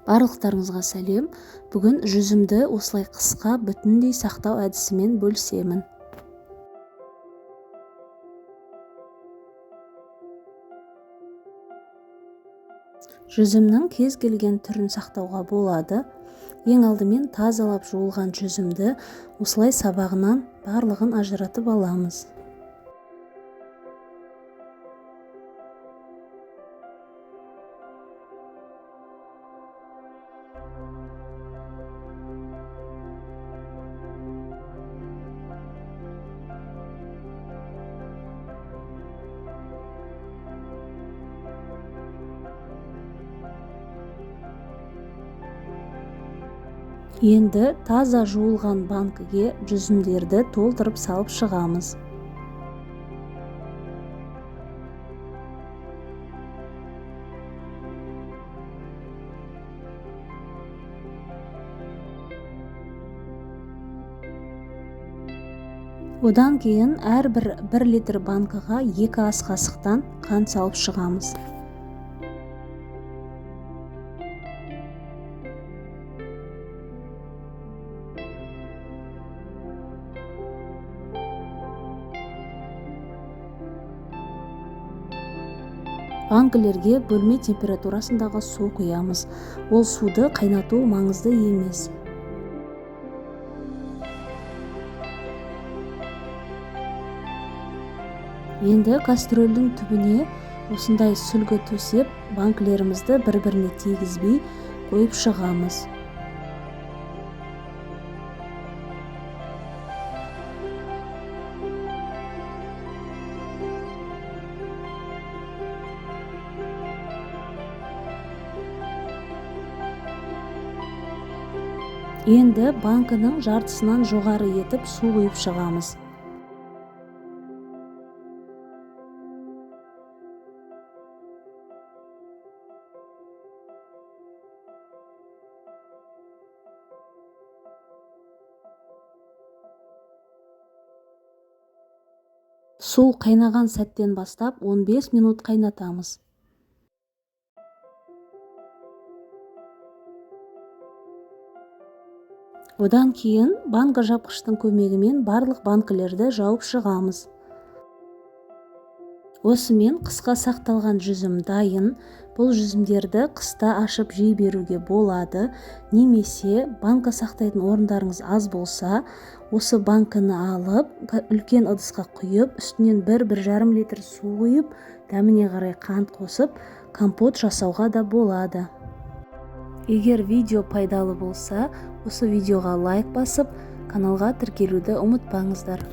Барлықтарыңызға сәлем. Бүгін жүзімді осылай қысқа бүтіндей сақтау әдісімен бөлісемін. Жүзімнің кез келген түрін сақтауға болады. Ең алдымен тазалап жуылған жүзімді осылай сабағынан барлығын ажыратып аламыз. Енді таза жуылған банкіге жүзімдерді толтырып салып шығамыз. Одан кейін әрбір 1 литр банкіға 2 ас қасықтан қант салып шығамыз. Банкілерге бөлме температурасындағы су құямыз. Ол суды қайнату маңызды емес. Енді кастрөлдің түбіне осындай сүлгі төсеп, банкілерімізді бір-біріне тигізбей қойып шығамыз. Енді банкінің жартысынан жоғары етіп су құйып шығамыз. Су қайнаған сәттен бастап 15 минут қайнатамыз. Одан кейін банка жапқыштың көмегімен барлық банкілерді жауып шығамыз. Осымен қысқа сақталған жүзім дайын. Бұл жүзімдерді қыста ашып жей беруге болады. Немесе банка сақтайтын орындарыңыз аз болса, осы банкіні алып, үлкен ыдысқа құйып, үстінен 1-1,5 литр су құйып, дәміне қарай қант қосып, компот жасауға да болады. Егер видео пайдалы болса, осы видеоға лайк басып, каналға тіркелуді ұмытпаңыздар.